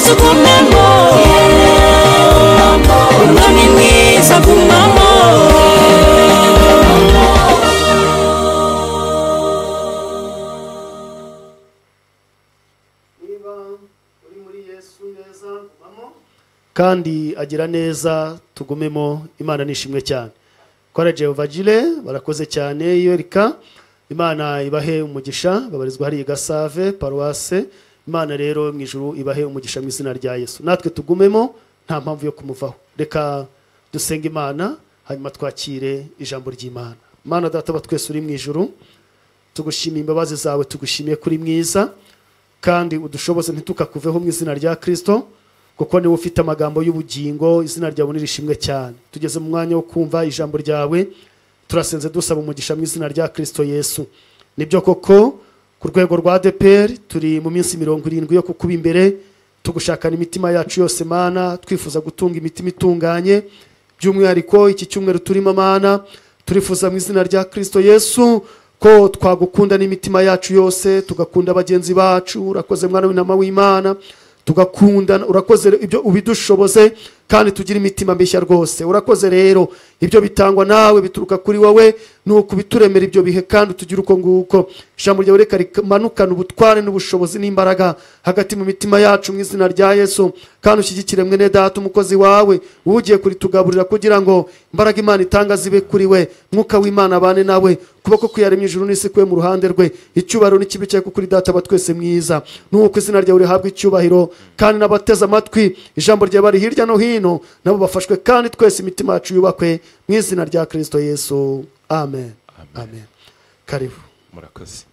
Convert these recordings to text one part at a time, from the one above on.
mwiza gumamo, Umwami mwiza gumamo. Niba uri muri Yesu neza gumamo, kandi agira neza tugumemo. Imana nishimwe cyane. Kora Jehova Jire barakoze cyane yorika. Imana ibahe umugisha, babarizwa hari Gasave paroisse. Imana rero mu ijuru ibahe umugisha mu izina rya Yesu. Natwe tugumemo, nta mpamvu yo kumuvaho. Reka dusenge Imana hanyuma twakire ijambo ry'Imana. Mana data wa twese uri mu ijuru, tugushimiye imbabazi zawe, tugushimiye kuri mwiza, kandi udushoboze ntitukakuveho mu izina rya Kristo, kuko niwe ufite amagambo y'ubugingo. Izina ryawe nirishimwe cyane. Tugeze mu mwanya wo kumva ijambo ryawe, turasenze dusaba umugisha mu izina rya Kristo Yesu. Nibyo koko ku rwego rwa ADEPR turi mu minsi 70 yo kukuba imbere, tugushakana imitima yacu yose Mana, twifuza gutunga imitima itunganye. By'umwihariko iki cyumweru turimo Mana, turifuza mu izina rya Kristo Yesu ko twagukunda n'imitima yacu yose, tugakunda bagenzi bacu. Urakoze mwana w'intama w'Imana, tugakunda, urakoze ibyo ubidushoboze, kandi tugira imitima mishya rwose. Urakoze rero ibyo bitangwa nawe bituruka kuri wowe, nuko bituremera ibyo bihe kandi tugira uko nguko. Ijambo ryawe reka rimanukane ubutware n'ubushobozi n'imbaraga hagati mu mitima yacu mu izina rya Yesu, kandi ushyigikire mwene data umukozi wawe ugiye kuritugaburira, kugira ngo imbaraga Imana itanga zibe kuri we. Mwuka w'Imana abane nawe, kuboko kwiyaremye ijuru n'isi kwe mu ruhande rwe. Icyubahiro n'ikibi cye kuri data wa twese mwiza. Nuko izina ryawe rihabwe icyubahiro, kandi n'abateze amatwi ijambo ryawe bari hirya no hino nabo bafashwe, kandi twese imitima yacu yubakwe mu izina rya Kristo Yesu. Amen. Amen. Karibu. Murakoze.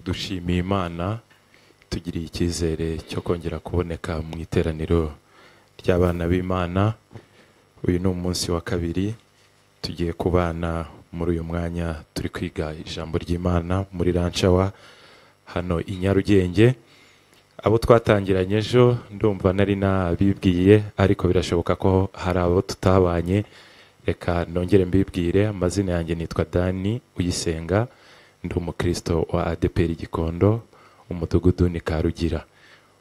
Dushimiye Imana tugiriye icyizere cyo kongera kuboneka mu iteraniro ry'abana b'Imana. Uyu ni umunsi wa kabiri tugiye kubana muri uyu mwanya turi kwiga ijambo ry'Imana muri Ranchawa hano i Nyarugenge. Abo twatangiranye ejo ndumva nari nabibwiye, ariko birashoboka ko hari abo tutabanye. Reka nongere mbibwire. Amazina yanjye nitwa Dani Uyisenga, ndi umukristo wa ADEPR Gikondo, umudugudu ni Karugira.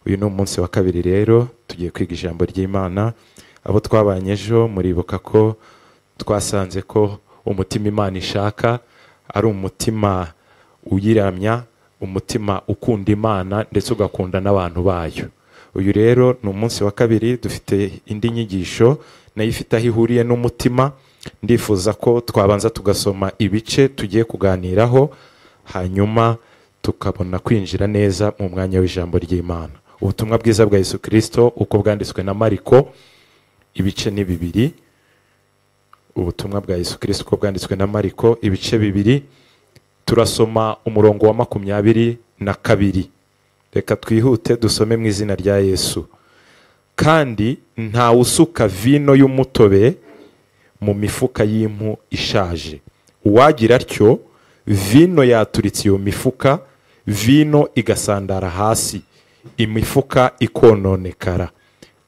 Uyu ni umunsi wa kabiri rero tugiye kwiga ijambo ry'Imana. Abo twabanye ejo muribuka ko twasanze ko umutima Imana ishaka ari umutima uyiramya, umutima ukunda Imana ndetse ugakunda n'abantu bayo. Uyu rero ni umunsi wa kabiri, dufite indi nyigisho nayo ifite aho ihuriye n'umutima. Ndifuza ko twabanza tugasoma ibice tugiye kuganiraho, hanyuma tukabona kwinjira neza mu mwanya w'ijambo ry'Imana. Ubutumwa bwiza bwa Yesu Kristo uko bwanditswe na Mariko, ibice ni 2. Ubutumwa bwa Yesu Kristo uko bwanditswe na Mariko, ibice 2. Turasoma umurongo wa 22. Reka twihute dusome mu izina rya Yesu. Kandi nta usuka vino y'umutobe mu mifuka y'impu ishaje. Uwagira atyo, vino yaturitse iyo mifuka, vino igasandara hasi, imifuka ikononekara.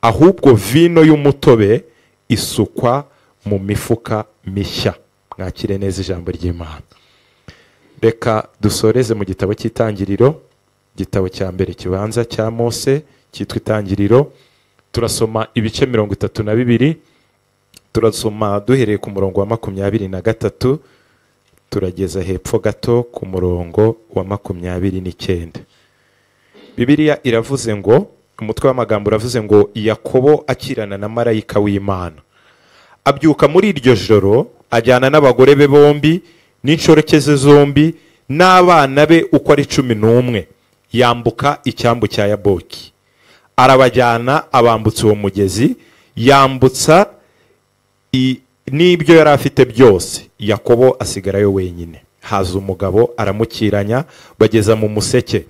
Ahubwo vino y'umutobe isukwa mu mifuka mishya. Mwakire neza ijambo ry'Imana. Reka dusoreze mu gitabo cy'Itangiriro, igitabo cya mbere kibanza cya Mose cyitwa Itangiriro. Turasoma ibice 32, turasoma duhereye ku murongo wa 23 turageza hepfo gato ku murongo wa 29. Bibiliya iravuze ngo, umutwe w'amagambo uravuze ngo Yakobo akirana na marayika w'Imana. Abyuka muri iryo joro ajyana n'abagore be bombi n'inshoreke ze zombi n'abana be uko ari 11, yambuka icyambu cya Yaboki. Arabajyana abambutsa uwo mugezi, yambutsa n'ibyo yari afite byose. Yakobo asigarayo wenyine. Haza umugabo aramukiranya, bageza mu museke.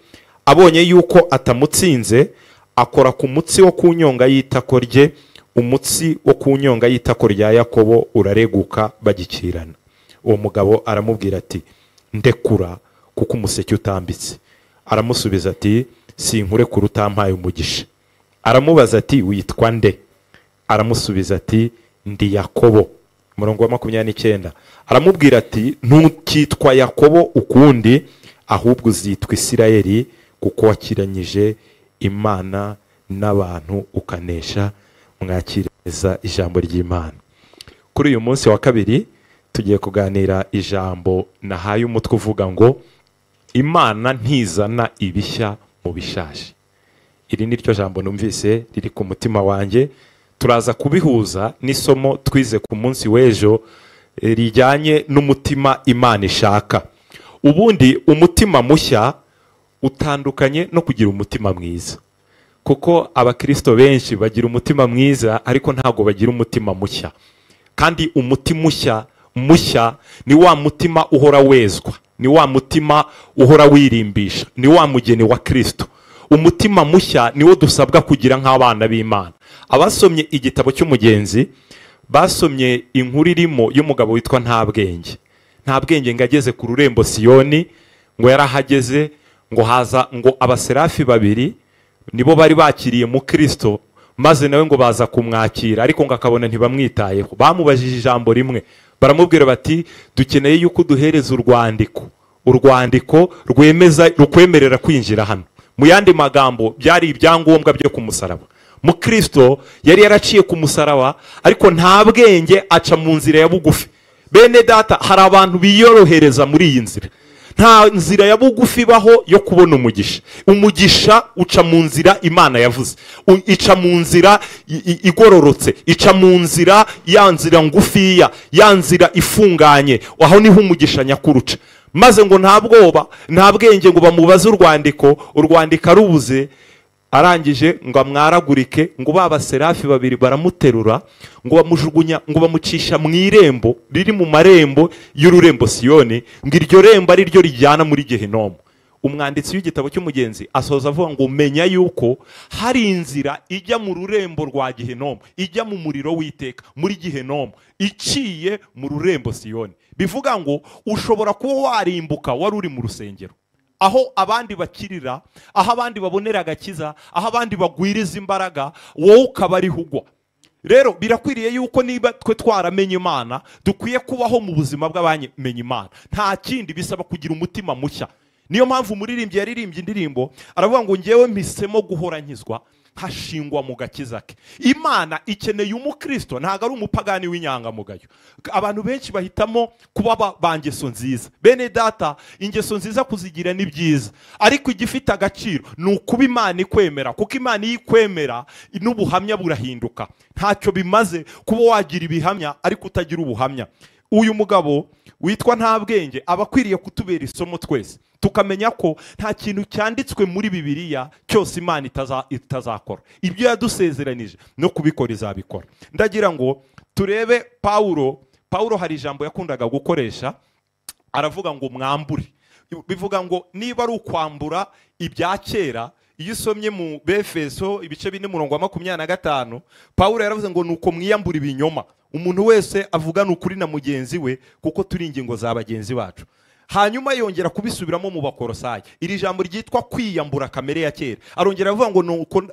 Abonye yuko atamutsinze, akora ku mutsi wo ku nyonga y'itako rye. Umutsi wo ku nyonga y'itako rya Yakobo urareguka bagikirana. Uwo mugabo aramubwira ati, ndekura kuko umuseke utambitse. Aramusubiza ati, sinkurekura utampaye umugisha. Aramubaza ati, witwa nde? Aramusubiza ati, ndi Yakobo. Umurongo wa 29. Aramubwira ati, ntukitwa Yakobo ukundi, ahubwo uzitwa Isirayeli, kuko wakiranyije Imana n'abantu ukanesha. Mwakireza ijambo ry'Imana. Kuri uyu munsi wa kabiri tugiye kuganira ijambo nahaye umutwe uvuga ngo Imana ntizana ibishya mu bishaje. Iri ni ryo jambo numvise riri ku mutima wanjye. Turaza kubihuza n'isomo twize ku munsi w'ejo rijyanye n'umutima Imana ishaka. Ubundi umutima mushya utandukanye no kugira umutima mwiza, kuko abakristo benshi bagira umutima mwiza ariko ntago bagira umutima mushya. Kandi umutima mushya ni wa mutima uhora wezwa, ni wa mutima uhora wirimbisha, ni wa mugeni wa Kristo. Umutima mushya niwo dusabwa kugira nk'abana b'Imana. Abasomye igitabo cy'umugenzi basomye inkuru irimo y'umugabo witwa Ntabwenge. Ntabwenge ngo ageze ku rurembo Siyoni, ngo yarahageze, ngo haza ngo abaserafi babiri nibo bari bakiriye mu Kristo, maze nawe ngo baza kumwakira, ariko ngo akabona ntibamwitayeho. Bamubajije ijambo rimwe, baramubwira bati dukeneye yuko duhereza urwandiko, urwandiko rwemeza rukwemerera kwinjira hano. Mu yandi magambo byari ibyangombwa byo kumusaraba. Mu Kristo yari yaraciye ku musaraba, ariko Ntabwenge aca mu nzira ya bugufi. Bene data, hari abantu biyorohereza muri iyi nzira. Nta nzira ya bugufi baho yo kubona umugisha. Umugisha uca mu nzira Imana yavuze, ica mu nzira igororotse, ica mu nzira ya nzira ngufiya, ya nzira ifunganye. Aho niho umugisha nyakuruca. Maze ngo nta bwoba, nta bwenge ngo bamubaze urwandiko, urwandiko arubuze. Arangije ngo amwaragurike, ngo baba serafi babiri baramuterura, ngo bamujugunya, ngo bamucisha mu irembo riri mu marembo y'ururembo Siyoni, ngo iryo rembo ari ryo rijyana muri Gehinomu. Umwanditsi w'igitabo cy'umugenzi asoza avuga ngo menya yuko hari inzira ijya mu rurembo rwa Gehinomu, ijya mu muriro w'iteka muri Gehinomu, iciye mu rurembo Siyoni. Bivuga ngo ushobora kuba warimbuka wari uri mu rusengero, aho abandi bakirira, aho abandi babonera agakiza, aho abandi bagwiriza imbaraga, wowe ukaba ari hugwa. Rero birakwiriye yuko niba twe twaramenye Imana, dukwiye kubaho mu buzima bw'abamenye Imana. Nta kindi bisaba kugira umutima mushya. Niyo mpamvu umuririmbyi yaririmbye indirimbo aravuga ngo ngewe mpisemo guhora nkizwa, nkashingwa mu gakiza ke. Imana ikeneye umukristo, ntago ari umupagani w'inyangamugayo. Abantu benshi bahitamo kuba bangeso nziza. Bene data, ingeso nziza kuzigira ni byiza, ariko igifite agaciro ni ukuba Imana ikwemera, kuko Imana iyo ikwemera n'ubuhamya burahinduka. Ntacyo bimaze kuba wagira ibihamya ariko utagira ubuhamya. Uyu mugabo witwa Ntabwenge aba akwiriye kutubera isomo twese, tukamenya ko nta kintu cyanditswe muri Bibiliya cyose Imana itazakora. Ibyo yadusezeranije no kubikora izabikora. Ndagira ngo turebe Paulo. Paulo hari ijambo yakundaga gukoresha, aravuga ngo mwambure. Bivuga ngo niba ari ukwambura ibya kera, iyo usomye mu Befeso ibice 4 umurongo wa 25, Paulo yaravuze ngo nuko mwiyambura ibinyoma, umuntu wese avugana ukuri na mugenzi we, kuko turi ingingo za bagenzi bacu. Hanyuma yongera kubisubiramo mu Bakorosayi, iri jambo ryitwa kwiyambura kamere ya kera. Arongera avuga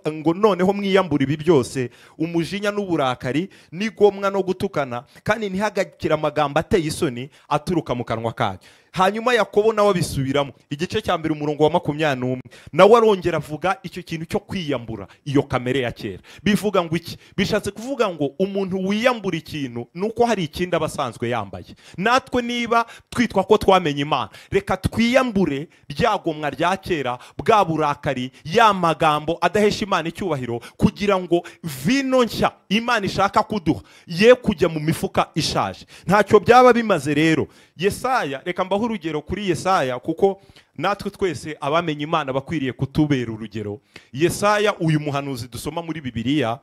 ngo noneho mwiyambura ibi byose, umujinya n'uburakari n'igomwa no gutukana, kandi ntihagakira amagambo ateye isoni aturuka mu kanwa kanyu. Hanyuma Yakobo nawe abisubiramo igice cya mbere umurongo wa 21, nawe arongera avuga icyo kintu cyo kwiyambura iyo kamere ya kera. Bivuga ngo iki? Bishatse kuvuga ngo umuntu wiyambura ikintu nuko hari ikindi abasanzwe yambaye. Natwe niba twitwa ko twamenye Imana, reka twiyambure ryagomwa rya kera, bwa burakari, ya magambo adahesha Imana icyubahiro, kugira ngo vino nshya Imana ishaka kuduha ye kujya mu mifuka ishaje. Ntacyo byaba bimaze. Rero Yesaya, reka mbaho urugero kuri Yesaya, kuko natwe twese abamenye Imana bakwiriye kutubera urugero. Yesaya uyu muhanuzi dusoma muri Bibiliya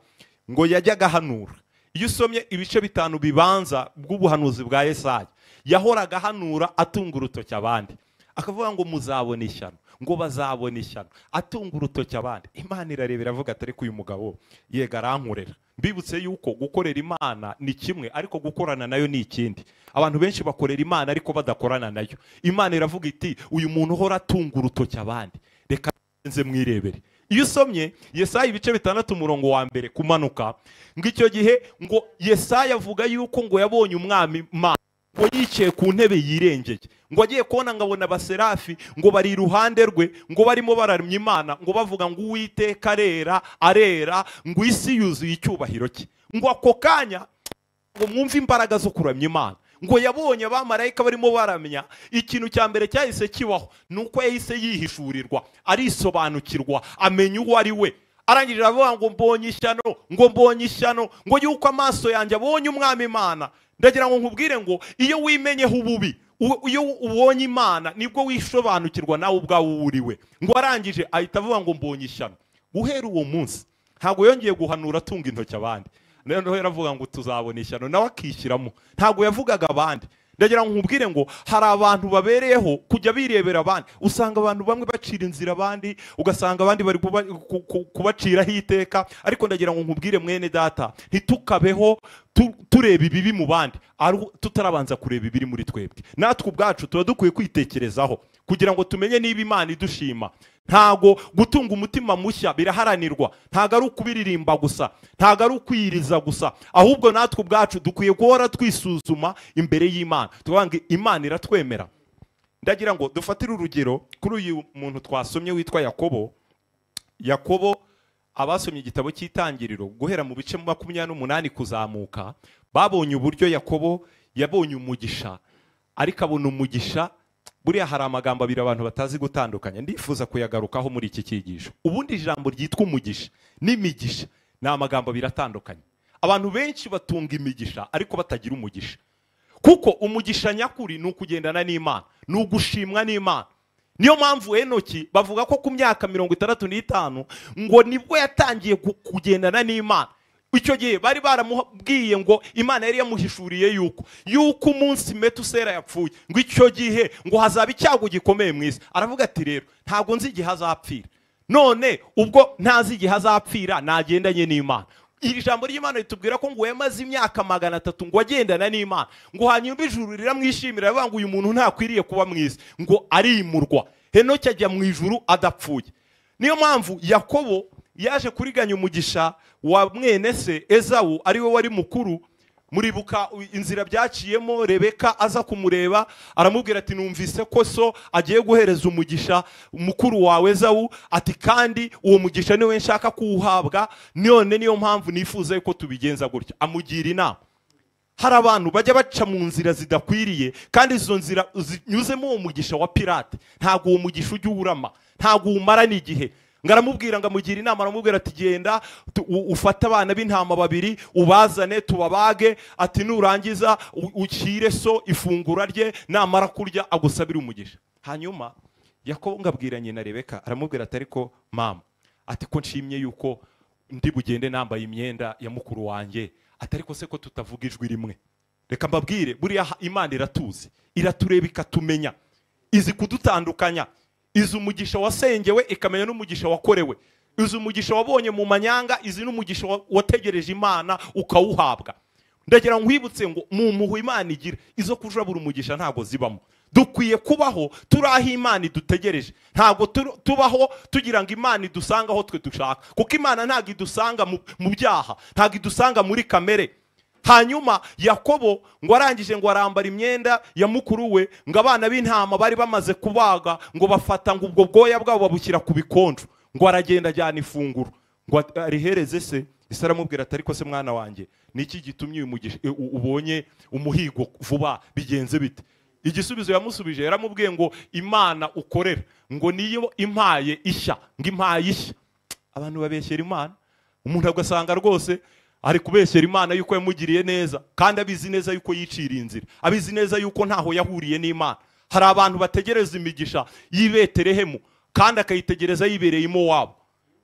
ngo yajyaga ahanura. Iyo usomye ibice 5 bibanza bw'ubuhanuzi bwa Yesaya, yahoraga ahanura atunga urutoki abandi, akavuga ngo muzabona ishyano, ngo bazabona ishyano, atunga urutoki abandi. Imana irarebera avuga atari ko uyu mugabo yega arankorera. Mbibutse yuko gukorera Imana ni kimwe, ariko gukorana nayo ni ikindi. Abantu benshi bakorera Imana ariko badakorana nayo. Imana iravuga iti uyu muntu uhora atunga urutoki abandi, reka nze mwirebere. Iyo usomye Yesaya ibice 6 umurongo wa mbere kumanuka, ngo icyo gihe ngo Yesaya avuga yuko ngo yabonye umwami Imana Ngo yicaye ku ntebe yirengeye, ngo agiye kubona ngabona abaserafi ngo bari iruhande rwe, ngo barimo bararamya Imana, ngo bavuga ngo Uwiteka arera arera, ngo isi yuzuye icyubahiro cye. Ngo ako kanya ngo mwumve imbaraga zo kuramya Imana. Ngo yabonye abamarayika barimo baramya, ikintu cya mbere cyahise kibaho nuko yahise yihishurirwa, arisobanukirwa, amenya uwo ari we. Arangije aravuga ngo mbonye ishyano, ngo mbonye ishyano, ngo yuko amaso yanjye abonye umwami Imana. Ndagira ngo nkubwire ngo iyo wimenyeho ububi, iyo ubonye Imana nibwo wisobanukirwa nawe ubwawe uriwe. Ngo arangije ahita avuga ngo mbonye ishyano. Guhera uwo munsi ntabwo yongeye guhanura atunga intoki abandi. Noneho yaravuga ngo tuzabona ishyano, nawe akishyiramo. Ntabwo yavugaga abandi. Ndagira ngo nkubwire ngo hari abantu babereyeho kujya birebera abandi. Usanga abantu bamwe bacira inzira abandi, ugasanga abandi bari kubaciraho iteka. Ariko ndagira ngo nkubwire mwene data, ntitukabeho tureba ibibi mu bandi, tutarabanza kureba ibiri muri twebwe. Natwe ubwacu tuba dukwiye kwitekerezaho kugira ngo tumenye niba Imana idushima. Ntago gutunga umutima mushya biraharanirwa, ntago ari ukubiririmba gusa, ntago ari ukwiriza gusa, ahubwo natwe ubwacu dukwiye guhora twisuzuma imbere y'Imana, tukavuga ngo Imana iratwemera. Ndagira ngo dufatire urugero kuri uyu muntu twasomye witwa Yakobo. Yakobo, abasomye igitabo cy'Itangiriro guhera mu bice 28 kuzamuka, babonye uburyo Yakobo yabonye umugisha, ariko abona umugisha. Buriya hari amagambo abiri abantu batazi gutandukanya, ndifuza kuyagarukaho muri iki cyigisho. Ubundi ijambo ryitwa umugisha n'imigisha ni amagambo abiri atandukanye. Abantu benshi batunga imigisha ariko batagira umugisha, kuko umugisha nyakuri ni ukugendana n'Imana, ni ugushimwa n'Imana. Niyo mpamvu Enoki bavuga ko ku myaka 65 ngo nibwo yatangiye kugendana n'Imana. Icyo gihe bari baramubwiye ngo Imana yari yamuhishuriye yuko umunsi Metusera yapfuye, ngo icyo gihe ngo hazaba icyago gikomeye mu isi. Aravuga ati rero ntabwo nzi igihe azapfira, none ubwo ntazi igihe azapfira nagendanye n'Imana. Iri jambo ry'Imana ritubwira ko ngo yamaze imyaka 300 ngo agendana n'Imana, ngo hanyuma ijuru riramwishimira, rivuga ngo uyu muntu ntakwiriye kuba mu isi, ngo arimurwa. Henoki ajya mu ijuru adapfuye. Niyo mpamvu Yakobo yaje kuriganya umugisha wa mwene se Ezawu, ari we wari mukuru. Muribuka inzira byaciyemo, Rebeka aza kumureba aramubwira ati numvise ko so agiye guhereza umugisha mukuru wawe Ezawu, ati kandi uwo mugisha niwe nshaka kuwuhabwa, none niyo mpamvu nifuza yuko tubigenza gutya. Amugira inama. Hari abantu bajya baca mu nzira zidakwiriye, kandi izo nzira zinyuzemo uwo mugisha wa pirate, ntabwo uwo mugisha ujya urama, ntabwo umara n'igihe. Ngaramubwira, ngamugira inama, aramubwira ati genda ufate abana b'intama babiri ubazane tubabage, ati nurangiza ukire so ifungura rye, namara kurya agusabira umugisha. Hanyuma Yakobo ngabwira nyina Rebeka, aramubwira ati ariko mama, ati ko nshimye yuko ndi bugende nambaye imyenda ya mukuru wanjye, ati ariko se ko tutavuga ijwi rimwe. Reka mbabwire, buriya Imana iratuzi, iratureba ikatumenya, izi kudutandukanya. Izi umugisha wasengewe ikamenya n'umugisha wakorewe, izi umugisha wabonye mu manyanga, izi n'umugisha wategereje Imana ukawuhabwa. Ndagira nkwibutse ngo mu mpuhwe Imana igira, izo kujabura umugisha ntago zibamo. Dukwiye kubaho turi aho Imana idutegereje, ntago tubaho tugira ngo Imana idusanga aho twe dushaka, kuko Imana ntago idusanga mu byaha, ntago idusanga muri kamere. Hanyuma Yakobo ngo arangije ngo arambara imyenda ya mukuru we, ngo abana b'intama bari bamaze kubaga ngo bafata ngo ubwo bwoya bwabo babushyira ku bikonjo, ngo aragenda ajyana ifunguro ngo arihereze se. Ise aramubwira ati ariko se mwana wanjye, niki gitumye uyu mugisha ubonye umuhigo vuba, bigenze bite? Igisubizo yamusubije yaramubwiye ngo Imana ukorera ngo niyo impaye ishya, ngo impaye ishya. Abantu babeshyera Imana, umuntu agasanga rwose ari kubeshyera Imana yuko yamugiriye neza, kandi abizi neza yuko yiciriye inzira, abizi neza yuko ntaho yahuriye n'Imana. Hari abantu bategereza imigisha y'i Betelehemu kandi akayitegereza yibereye imo wabo.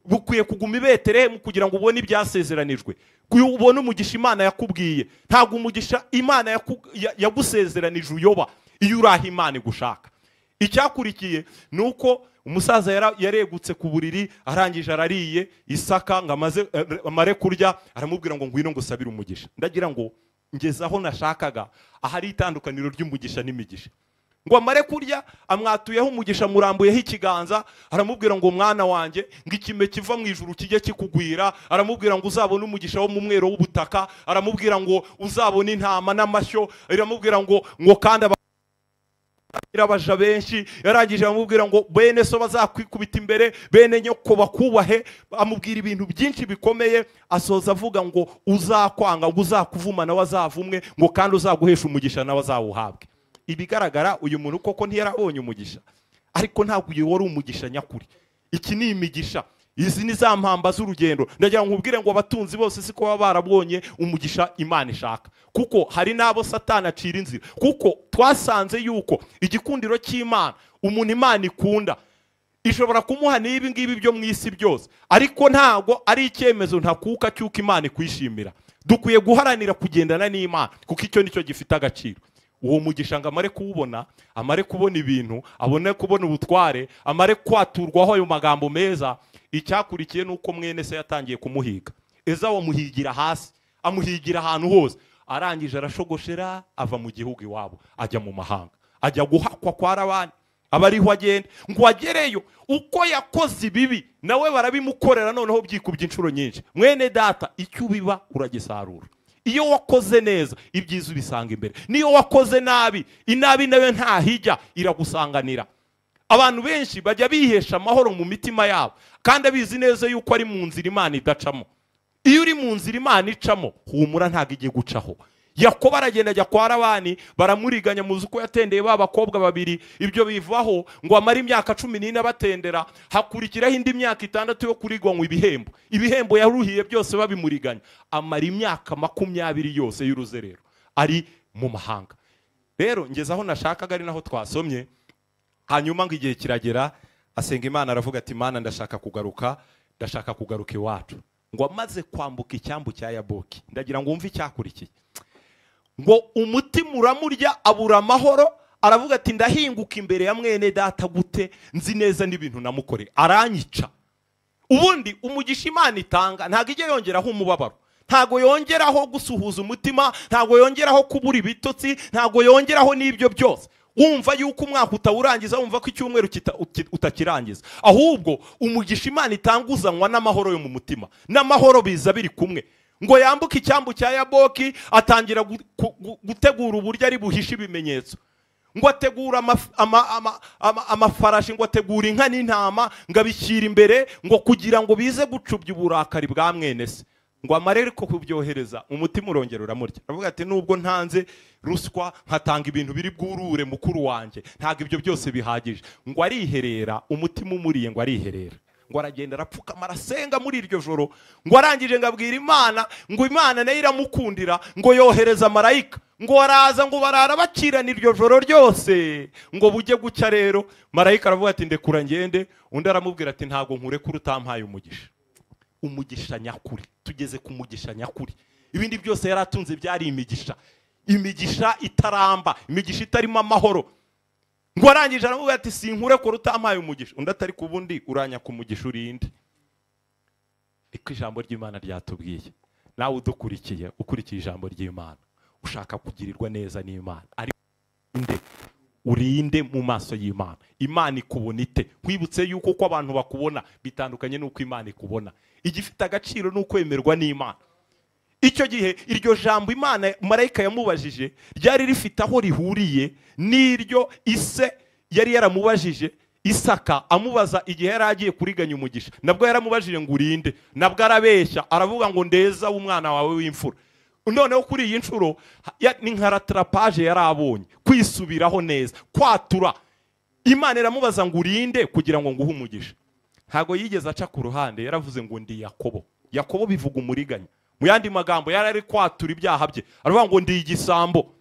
Bukwiye kuguma i Betelehemu kugira ngo ubone ibyasezeranijwe, ubone umugisha Imana yakubwiye. Ntabwo umugisha Imana yagusezeranije uyoba iyo uri aho Imana igushaka. Icyakurikiye nuko umusaza yaregutse ku buriri, arangije arariye, Isaka ngo amare kurya aramubwira ngo ngwino ngusabire umugisha. Ndagira ngo ngeze aho nashakaga, ahari itandukaniro ry'umugisha n'imigisha. Ngo amare kurya amwatuyeho umugisha, murambuyeho ikiganza, aramubwira ngo mwana wanjye, ngo ikime kiva mu ijuru kijye kikugwira, aramubwira ngo uzabone umugisha wo mu mwero w'ubutaka, aramubwira ngo uzabone intama n'amashyo, aramubwira ngo kandi abaja benshi. Yarangije amubwira ngo bene so bazakwikubita imbere, bene nyoko bakubahe, amubwira ibintu byinshi bikomeye. Asoza avuga ngo uzakwanga, ngo uzakuvuma nawe azavumwe, ngo kandi uzaguhesha umugisha nawe azawuhabwe. Ibigaragara uyu muntu koko ntiyarabonye umugisha, ariko ntabwo uyu wari umugisha nyakuri. Iki ni imigisha, izi ni za mpamba z'urugendo. Ndagira ngo nkubwire ngo abatunzi bose siko baba barabonye umugisha Imana ishaka, kuko hari n'abo Satani acira inzira. Kuko twasanze yuko igikundiro cy'Imana, umuntu Imana ikunda ishobora kumuha n'ibi ngibi byo mu isi byose, ariko ntago ari icyemezo ntakuka cy'uko Imana ikwishimira. Dukwiye guharanira kugendana n'Imana, kuko icyo nicyo gifite agaciro. Uwo mugisha ngo amare kuwubona, amare kubona ibintu, abone kubona ubutware, amare kwaturwaho ayo magambo meza, icyakurikiye nuko mwene se yatangiye kumuhiga. Ezawu amuhigira hasi, amuhigira ahantu hose, arangije arashogoshera ava mu gihugu iwabo ajya mu mahanga, ajya guhakwa kwa Labani, aba ariho agenda. Ngo agereyo uko yakoze ibibi nawe barabimukorera, noneho byikubye inshuro nyinshi. Mwene data, icyo ubiba uragisarura. Iyo wakoze neza ibyiza ubisanga imbere, niyo wakoze nabi inabi nawe ntahijya iragusanganira. Abantu benshi bajya bihesha amahoro mu mitima yabo, kandi abizi neza yuko ari mu nzira Imana idacamo. Iyo uri mu nzira Imana icamo, humura ntago igiye gucaho. Yakobo aragenda ajya kwa Labani, baramuriganya, muzi uko yatendeye ba bakobwa babiri. Ibyo bivaho ngo amare imyaka 14 batendera, hakurikiraho indi myaka 6 yo kuriganywa ibihembo. Ibihembo yaruhiye byose babimuriganya, amara imyaka 20 yose y'uruzerero ari mu mahanga. Rero ngeze aho nashakaga, ari naho twasomye. Hanyuma ngo igihe kiragera asenga Imana, aravuga ati Imana ndashaka kugaruka, ndashaka kugaruka iwacu. Ngo amaze kwambuka icyambu cya Yaboki, ndagira ngo umve icyakurikiye. Ngo umutima uramurya, abura amahoro, aravuga ati ndahinguka imbere ya mwene data gute, nzi neza n'ibintu namukore, aranyica. Ubundi umugisha Imana itanga ntago ijya yongeraho umubabaro, ntago yongeraho gusuhuza umutima, ntago yongeraho kubura ibitotsi, ntago yongeraho n'ibyo byose. Wumva yuko umwaka utawurangiza, wumva ko icyumweru utakirangiza. Ahubwo umugisha Imana itanguzanwa n'amahoro yo mu mutima, n'amahoro biza biri kumwe. Ngo yambuke icyambu cya Yaboki, atangira gutegura uburyo ari buhishe ibimenyetso. Ngo ategura amafarashi, ngo ategura inka n'intama, ngo abishyira imbere, ngo kugira ngo bize gucubya uburakari bwa mwene se. Ngo amare ariko kubyohereza, umutima urongera uramurya. Aravuga ati nubwo ntanze ruswa nkatanga ibintu biri bwurure mukuru wanjye, ntabwo ibyo byose bihagije. Ngo ariherera, umutima umuriye, ngo ariherera. Ngo aragenda arapfukama arasenga muri iryo joro. Ngo arangije ngo abwira Imana, ngo Imana nayo iramukundira, ngo yohereza marayika, ngo araza, ngo barara bakirana iryo joro ryose. Ngo bujye gucya rero, marayika aravuga ati ndekura ngende. Undi aramubwira ati ntago nkurekura utampaye umugisha. Umugisha nyakuri, tugeze ku mugisha nyakuri. Ibindi byose yaratunze byari imigisha, imigisha itaramba, imigisha itarimo amahoro. Ngo arangije aramubwira ati sinkure ko utampaye umugisha. Undi atari kubundi uranya ku mugisha urinde. Niko ijambo ry'Imana ryatubwiye. Nawe udukurikiye, ukurikiye ijambo ry'Imana, ushaka kugirirwa neza n'Imana, ari inde urinde mu maso y'Imana. Imana ikubona ite? Nkwibutse yuko uko abantu bakubona bitandukanye n'uko Imana ikubona. Igifite agaciro ni ukwemerwa n'Imana. Icyo gihe iryo jambo Imana marayika yamubajije ryari rifite aho rihuriye n'iryo ise yari yaramubajije Isaka, amubaza igihe yari agiye kuriganya umugisha. Nabwo yaramubajije ngo urinde, nabwo arabeshya, aravuga ngo ndeza umwana wawe w'imfura. Noneho kuri iyi nshuro ni nka rattrapage yarabonye, kwisubiraho neza, kwatura. Imana iramubaza ngo urinde kugira ngo nguhe umugisha. Ntago yigeze aca ku ruhande, yaravuze ngo ndi Yakobo. Yakobo bivuga umuriganya. Mu yandi magambo yarari kwatura ibyaha bye, aravuga ngo ndi igisambo.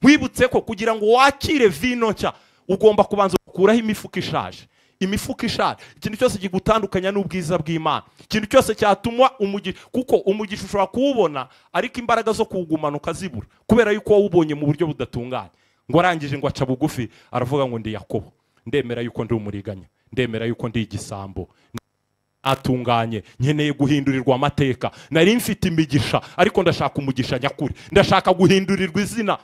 Wibutse ko kugira ngo wakire vino nshya ugomba kubanza gukuraho imifuka ishaje. Imifuka ishaje, ikintu cyose kigutandukanya n'ubwiza bw'Imana, ikintu cyose cyatumwa umugisha, kuko umugisha ushobora kuwubona ariko imbaraga zo kuwugumana ukazibura kubera yuko wawubonye mu buryo budatunganye. Ngo arangije ngo aca bugufi, aravuga ngo ndi Yakobo, ndemera yuko ndi umuriganya, ndemera yuko ndi igisambo, atunganye, nkeneye guhindurirwa amateka. Nari mfite imigisha ariko ndashaka umugisha nyakuri, ndashaka guhindurirwa izina.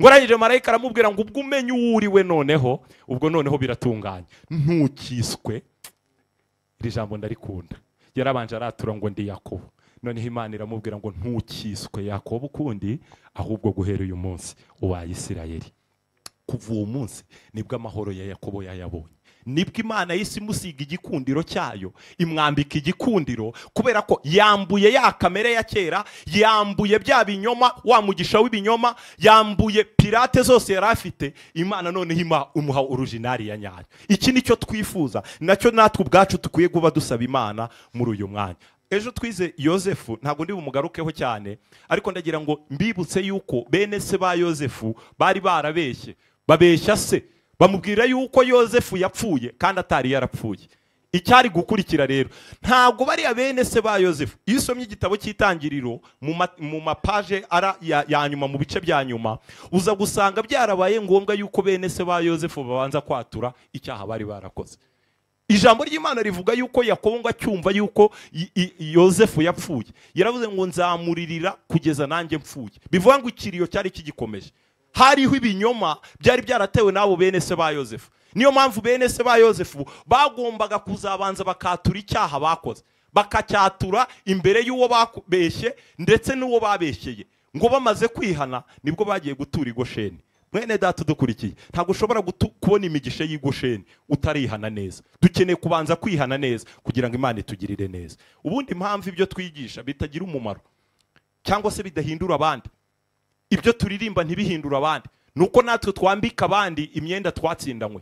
Ngo arangije marayika aramubwira ngo ubwo umenye uwo uri we noneho, ubwo noneho biratunganye, ntukiswe. Iri jambo ndarikunda. Yarabanje aratura ngo ndi Yakobo, noneho Imana iramubwira ngo ntukiswe Yakobo ukundi, ahubwo guhera uyu munsi ubaye Isirayeli. Kuva uwo munsi nibwo amahoro ya Yakobo yayabonye, nibwo Imana y'isi imusiga igikundiro cyayo, imwambika igikundiro, kubera ko yambuye ya kamere ya kera, yambuye bya binyoma, wa mugisha w'ibinyoma, yambuye pirate zose yari afite. Imana noneho imuha originali ya nyayo. Iki nicyo twifuza, nacyo natwe ubwacu tukwiye kuba dusaba Imana muri uyu mwanya. Ejo twize Yosefu, ntabwo ndi bumugarukeho cyane, ariko ndagira ngo mbibutse yuko bene se ba Yosefu bari barabeshye, babeshya se bamubwira yuko Yosefu yapfuye kandi atari yarapfuye. Icyari gukurikira rero, ntabwo bari bene se ba Yosefu. Iyo usomye igitabo cy'itangiriro mu mapaje ara ya nyuma, mu bice bya nyuma, uza gusanga byarabaye ngombwa yuko bene se ba Yosefu babanza kwatura icyaha bari barakoze. Ijambo ry'Imana rivuga yuko Yakobo ngo acyumva yuko Yosefu yapfuye, yaravuze ngo nzamuririra kugeza nanjye mpfuye. Bivuga ngo ikiriyo cyari kigikomeje, hariho ibinyoma byari byaratewe n'abo bene se ba Yosefu. Niyo mpamvu bene se ba Yosefu bagombaga kuzabanza bakatura icyaha bakoze, bakacyatura imbere y'uwo bakubeshye ndetse n'uwo babeshyeye. Ngo bamaze kwihana nibwo bagiye gutura i Gosheni. Mwene data udukurikiye, ntabwo ushobora kubona imigisha y'i Gosheni utarihana neza. Dukeneye kubanza kwihana neza kugira ngo Imana itugirire neza. Ubundi impamvu ibyo twigisha bitagira umumaro cyangwa se bidahindura abandi, ibyo turirimba ntibihindura abandi, nuko natwe twambika abandi imyenda twatsindanywe.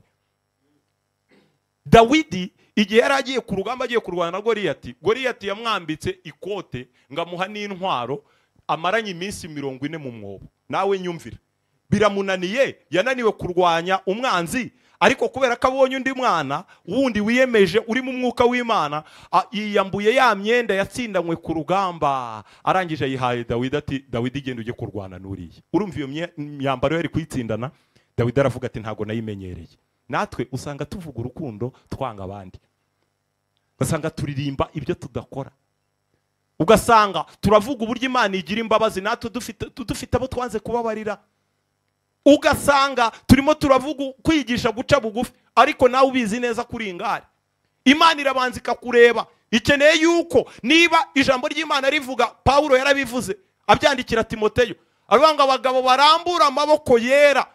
Dawidi igihe yari agiye ku rugamba agiye kurwana na Goliyati, Goliyati yamwambitse ikote ngamuha n'intwaro, amaranye iminsi 40 mu mwobo. Nawe nyumvira, biramunaniye, yananiwe kurwanya umwanzi, ariko kubera ko abonye undi mwana wundi wiyemeje uri mu mwuka w'Imana, yiyambuye ya myenda yatsindanywe ku rugamba, arangije ayihaye Dawidi ati Dawidi genda ujye kurwana n'uriya. Urumva iyo myambaro yari kuyitsindana? Dawidi aravuga ati ntago nayimenyereye. Natwe usanga tuvuga urukundo twanga abandi, ugasanga turirimba ibyo tudakora, ugasanga turavuga uburyo Imana igira imbabazi natwe dufite abo twanze kubabarira, ugasanga turimo turavuga kwigisha guca bugufi ariko nawe ubizi neza kuri ingare. Imana irabanza ikakureba, ikeneye yuko niba ijambo ry'Imana rivuga, Paulo yarabivuze abyandikira Timoteyo, aravuga ngo abagabo barambura amaboko yera.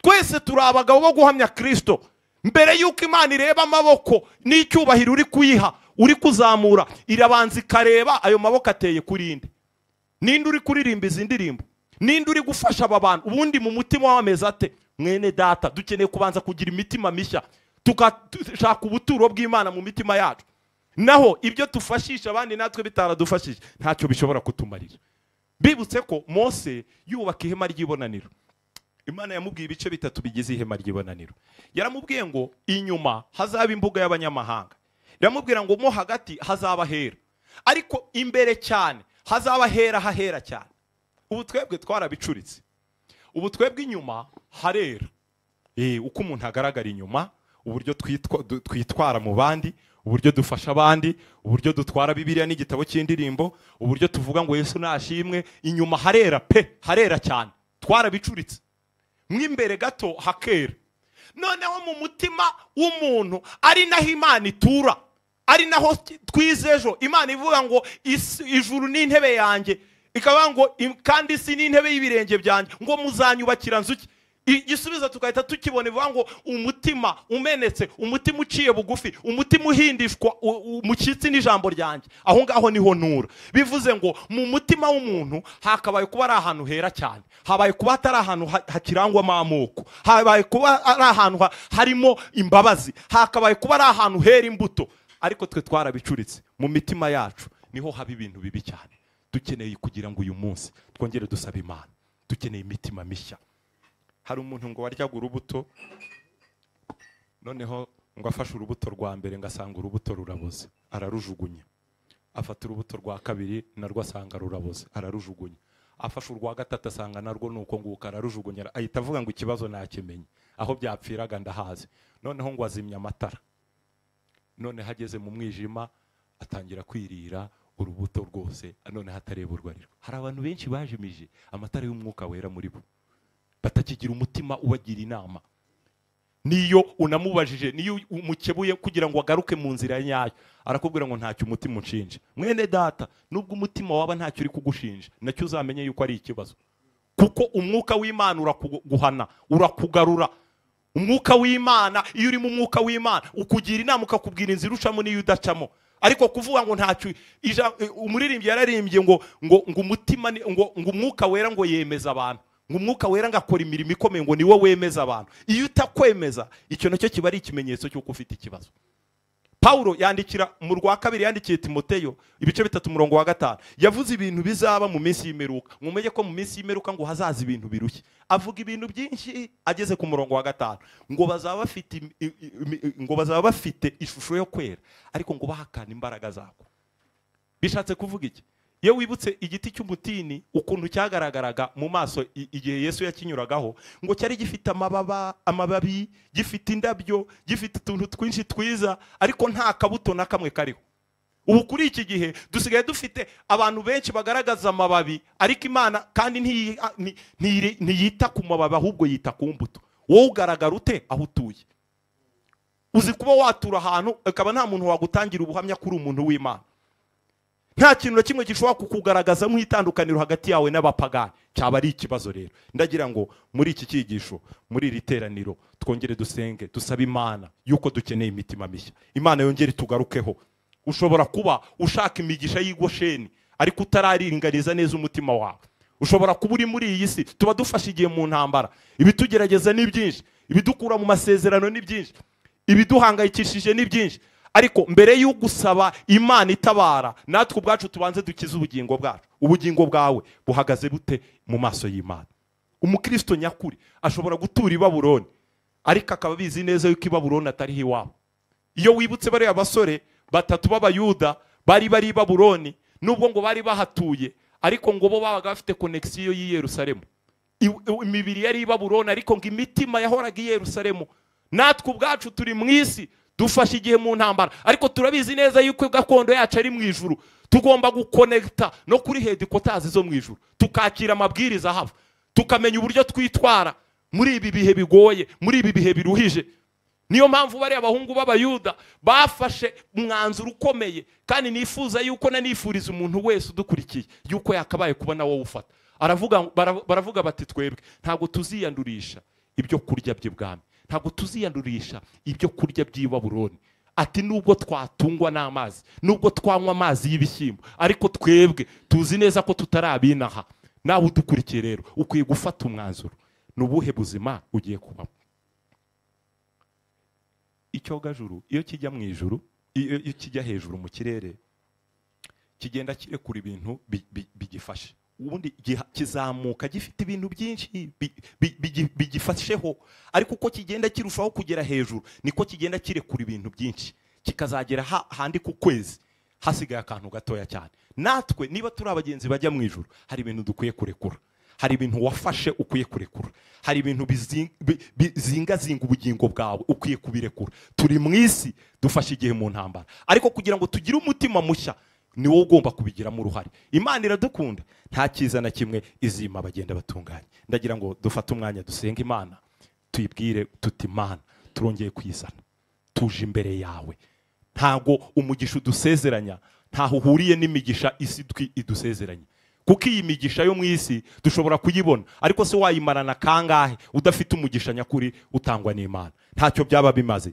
Twese turi abagabo bo guhamya Kristo. Mbere yuko Imana ireba amaboko n'icyubahiro uri kuyiha, uri kuzamura, irabanza ikareba ayo maboko ateye kuri inde. Ninde uri kuririmba izi ndirimbo? Ninde uri gufasha aba bantu? Ubundi mu mutima w'ameze ate? Mwene data, dukeneye kubanza kugira imitima mishya, tukashaka ubuturo bw'Imana mu mitima yacu. Naho ibyo tufashisha abandi natwe bitaradufashije, ntacyo bishobora kutumarira. Bibutse ko Mose yubaka ihema ry'ibonaniro, Imana yamubwiye ibice bitatu bigize ihema ry'ibonaniro. Yaramubwiye ngo inyuma hazaba imbuga y'abanyamahanga, iramubwira ngo mo hagati hazaba hera, ariko imbere cyane hazaba hera hahera cyane. Ubu twebwe twarabicuritse, ubu twebwe inyuma harera. Uko umuntu agaragara inyuma, uburyo twitwara mu bandi, uburyo dufasha abandi, uburyo dutwara Bibiliya n'igitabo cy'indirimbo, uburyo tuvuga ngo Yesu nashimwe, inyuma harera pe, harera cyane. Twarabicuritse, mwimbere gato hakera. Noneho mu mutima w'umuntu ari naho Imana itura, ari naho twizejo. Imana ivuga ngo ijuru n'intebe yanjye, ikaba ngo kandi isi n'intebe y'ibirenge byanjye, ngo muzanyubakira nzuki. Igisubizo tukahita tukibona, ivuga ngo umutima umenetse, umutima uciye bugufi, umutima uhindishwa umushyitsi n'ijambo ryanjye, aho ngaho niho ntura. Bivuze ngo mu mutima w'umuntu hakabaye kuba ari ahantu hera cyane, habaye kuba atari ahantu hakirangwamo amoko, habaye kuba ari ahantu harimo imbabazi, hakabaye kuba ari ahantu hera imbuto. Ariko twe twarabicuritse, mu mitima yacu niho haba ibintu bibi cyane. Dukeneye kugira ngo uyu munsi twongere dusabe Imana, dukeneye imitima mishya. Hari umuntu ngo waryaga urubuto, noneho ngo afashe urubuto rwa mbere ngasanga urubuto ruraboze, ararujugunya. Afata urubuto rwa kabiri narwo asanga ruraboze, ararujugunya. Afashe urwa gatatu asanga narwo nuko nguko, ararujugunya. Ahita avuga ngo ikibazo nakimenye, aho byapfiraga ndahazi. Noneho ngo azimya amatara, none hageze mu mwijima atangira kwirira urubuto rwose, none hatareba urwo arirwo. Hari abantu benshi bajimije amatara y'umwuka wera muri bo. Batakigira umutima ubagira inama. Niyo unamubajije, niyo umukebuye kugira ngo agaruke mu nzira nyayo, arakubwira ngo ntacyo umutima unshinja. Mwene data, nubwo umutima waba ntacyo uri kugushinja, nacyo uzamenye yuko ari ikibazo. Kuko umwuka w'Imana urakuguhana, urakugarura. Umwuka w'Imana, iyo uri mu mwuka w'Imana, ukugira inama ukakubwira inzira ucamo n'iyo udacamo. Ariko kuvuga ngo ntacyo, umuririmbyi yararimbye ngo ngo ngo umutima ngo ngo umwuka wera ngo yemeza abantu, ngo umwuka wera ngakora imirimo ikomeye, ngo niwe wemeza abantu. Iyo utakwemeza, icyo nacyo kiba ari ikimenyetso cy'uko ufite ikibazo. Paulo yandikira mu rwa kabiri yandikiye Timoteyo ibice 3 umurongo wa 5, yavuze ibintu bizaba mu minsi y'imperuka. Mumenye ko mu minsi y'imperuka ngo hazaza ibintu birushye. Avuga ibintu byinshi ageze ku murongo wa 5 ngo bazaba bafite ngo bazaba bafite ishusho yo kwera, ariko ngo bahakana imbaraga zako. Bishatse kuvuga iki? Iyo wibutse igiti cy'umutini ukuntu cyagaragaraga mu maso igihe Yesu yakinyuragaho, ngo cyari gifite amababa, amababi, gifite indabyo, gifite utuntu twinshi twiza, ariko nta kabuto na kamwe kariho. Ubu kuri iki gihe dusigaye dufite abantu benshi bagaragaza amababi, ariko Imana kandi ntiyita ku mababi, ahubwo yita ku mbuto. Wowe ugaragara ute aho utuye? Uzi kuba watura ahantu ukaba nta muntu wagutangira ubuhamya kuri umuntu w'Imana. Nta kintu na kimwe gishobora kukugaragaza nk'itandukaniro hagati yawe n'abapagani, cyaba ari ikibazo. Rero ndagira ngo muri iki cyigisho, muri iri teraniro, twongere dusenge, dusabe Imana yuko dukeneye imitima mishya. Imana yongere tugarukeho. Ushobora kuba ushaka imigisha y'Igosheni, ariko utararinganiza neza umutima wawe. Ushobora kuba uri muri iyi si, tuba dufashe igihe mu ntambara, ibitugerageza ni byinshi, ibidukura mu masezerano ni byinshi, ibiduhangayikishije ni byinshi. Ariko mbere yo gusaba Imana itabara, natwe ubwacu tubanze dukize ubugingo bwacu. Ubugingo bwawe buhagaze bute mu maso y'Imana? Umukristo nyakuri ashobora gutura i Babuloni, ariko akaba abizi neza yuko i Babuloni atari iwabo. Iyo wibutse bariya basore batatu b'Abayuda bari bari i Babuloni, nubwo ngo bari bahatuye, ariko ngo bo babaga bafite connexion y'i Yerusalemu. Imibiri yari i Babuloni, ariko ngo imitima yahoraga i Yerusalemu. Natwe ubwacu turi mu isi, dufashe igihe mu ntambara, ariko turabizi neza yuko gakondo yacu ari mu ijuru. Tugomba gukonekta no kuri headquarters zo mu ijuru, tukakira amabwiriza hava, tukamenya uburyo twitwara muri ibi bihe bigoye, muri ibi bihe biruhije. Niyo mpamvu bari abahungu b'Abayuda bafashe umwanzuro ukomeye, kandi nifuza yuko nanifuriza umuntu wese udukurikiye yuko yakabaye kuba nawo ufata. Baravuga bati twebwe ntabwo tuziyandurisha ibyo kurya by'ibwami, ntabwo tuziyandurisha ibyo kurya by'i Babuloni. Ati nubwo twatungwa n'amazi, nubwo twanywa amazi y'ibishyimbo, ariko twebwe tuzi neza ko tutarabinaha. Nawe udukurikiye rero ukwiye gufata umwanzuro, ni ubuhe buzima ugiye kubamo. Icyogajuru iyo kijya mu ijuru, iyo kijya hejuru mu kirere, kigenda kirekura ibintu bigifashe. Ubundi kizamuka gifite ibintu byinshi bigifasheho, ariko uko kigenda kirushaho kugera hejuru niko kigenda kirekura ibintu byinshi, kikazagera handi ku kwezi hasigaye akantu gatoya cyane. Natwe niba turi abagenzi bajya mu ijuru, hari ibintu dukwiye kurekura, hari ibintu wafashe ukwiye kurekura, hari ibintu bizingazinga ubugingo bwawe ukwiye kubirekura. Turi mu isi, dufashe igihe mu ntambara, ariko kugira ngo tugire umutima mushya ni wowe ugomba kubigiramo uruhare. Imana iradukunda, nta cyiza na kimwe izima bagenda batunganye. Ndagira ngo dufate umwanya dusenge Imana, tuyibwire tuti Imana turongeye kwizana, tuje imbere yawe. Ntago umugisha udusezeranya ntaho uhuriye n'imigisha isi idusezeranya, kuko iyi migisha yo mu isi dushobora kuyibona, ariko se wayimarana kangahe udafite umugisha nyakuri utangwa n'Imana? Ntacyo byaba bimaze.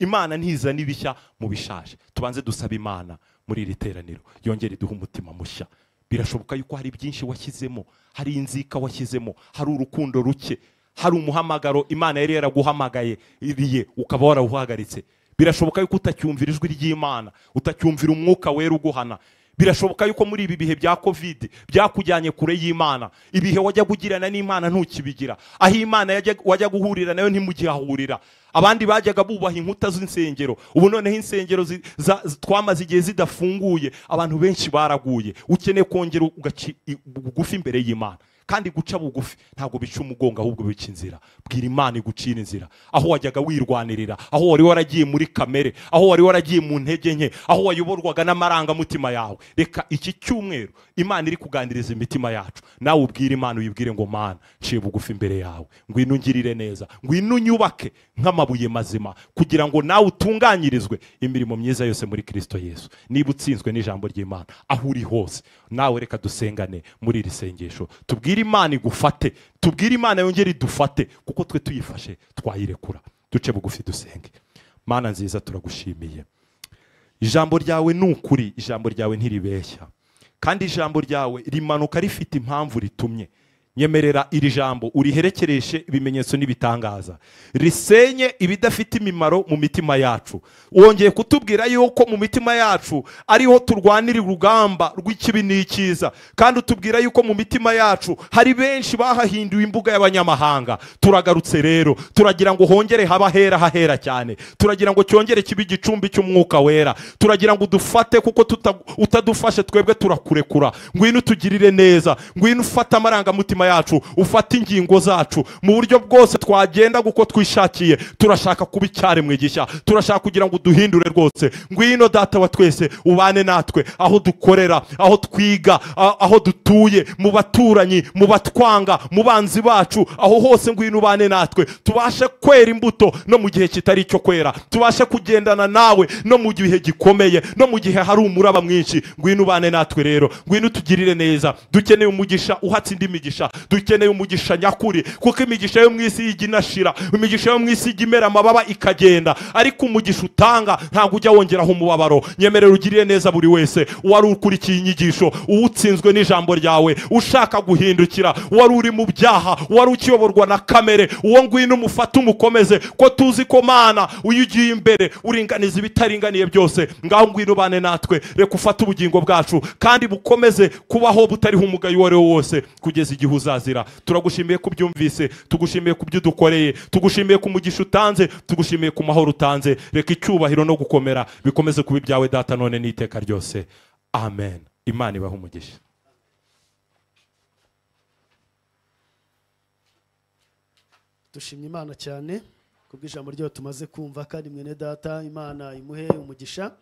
Imana ntiza n'ibishya mu bishaje. Tubanze dusaba Imana muri iri teraniro yongere iduhe umutima mushya. Birashoboka yuko hari byinshi washyizemo, hari inzika washyizemo, hari urukundo ruke, hari umuhamagaro Imana yari yaraguhamagaye iriye ukaba warawuhagaritse. Birashoboka yuko utacyumvira ijwi ry'Imana, utacyumvira umwuka wera uguhana. Birashoboka yuko muri ibi bihe bya Covid byakujyanye kure y'Imana, ibihe wajya kugirana n'Imana ntukibigira, aho Imana wajya guhurira nayo ntimugihahurira, Abandi bajyaga bubaha inkuta z'insengero, ubu noneho insengero twamaze igihe zidafunguye, abantu benshi baraguye. Ukeneye kongera ugaca bugufi imbere y'Imana. Kandi guca bugufi ntabwo bica umugongo, ahubwo bica inzira. Bwira Imana igucira inzira. Aho wajyaga wirwanirira, aho wari waragiye muri kamere, aho wari waragiye mu ntege nke, aho wayoborwaga n'amarangamutima yawe, reka iki cyumweru Imana iri kuganiriza imitima yacu, nawe ubwire Imana, uyibwire ngo Mana, nciye bugufi imbere yawe, ngwino ungirire neza, ngwino unyubake nk'amabuye mazima, kugira ngo nawe utunganyirizwe imirimo myiza yose muri Kristo Yesu. Niba utsinzwe n'ijambo ry'Imana aho uri hose, nawe reka dusengane muri iri sengesho, tubwire Imana igufate, tubwire Imana yongere idufate, kuko twe tuyifashe twayirekura. Duce bugufi dusenge. Mana nziza, turagushimiye. Ijambo ryawe ni ukuri, ijambo ryawe ntiribeshya, kandi ijambo ryawe rimanuka rifite impamvu ritumye. Nyemerera iri jambo uriherekereshe ibimenyetso n'ibitangaza, risenye ibidafite imimaro mu mitima yacu. Wongeye kutubwira yuko mu mitima yacu ariho turwanira urugamba rw'ikibi n'ikiza, kandi utubwira yuko mu mitima yacu hari benshi bahahinduye imbuga y'abanyamahanga. Turagarutse rero, turagira ngo hongere haba hera, hahera cyane, turagira ngo cyongere kibe igicumbi cy'umwuka wera, turagira ngo udufate, kuko utadufashe twebwe turakurekura. Ngwino utugirire neza, ngwino ufate amarangamutima yacu, ufate ingingo zacu mu buryo bwose twagenda guko twishakiye. Turashaka kuba icyaremwe gishya, turashaka kugira ngo uduhindure rwose. Ngwino Data wa twese, ubane natwe aho dukorera, aho twiga, aho dutuye, mu baturanyi, mu batwanga, mu banzi bacu, aho hose ngwino ubane natwe, tubashe kwera imbuto no mu gihe kitari cyo kwera, tubashe kugendana nawe no mu gihe gikomeye, no mu gihe hari umuraba mwinshi. Ngwino ubane natwe rero, ngwino utugirire neza. Dukeneye umugisha uhatse indi migisha, dukeneye umugisha nyakuri, kuko imigisha yo mu isi ijya inashira, imigisha yo mu isi ijya imera amababa ikagenda, ariko umugisha utanga ntabwo ujya wongeraho umubabaro. Nyemerera ugirire neza buri wese wari ukurikiye inyigisho, uwutsinzwe n'ijambo ryawe, ushaka guhindukira, wari uri mu byaha, wari ukiyoborwa na kamere, uwo ngwino umufate umukomeze, ko tuzi ko Mana uyu ugiye imbere uringaniza ibitaringaniye byose. Ngaho ngwino ubane natwe, reka ufate ubugingo bwacu kandi bukomeze kubaho butariho umugayo uwo ari wo wose kugeza igihe uzazira. Turagushimiye kubyumvise, tugushimiye kubyo dukoreye, tugushimiye ku mugisha utanze, tugushimiye ku mahoro utanze. Reka icyubahiro no gukomera bikomeze kuba ibyawe Data none n'iteka ryose. Amen. Imana ibahe umugisha. Dushimye Imana cyane kubw'ijambo ryayo tumaze kumva, kandi mwene Data Imana imuhe umugisha.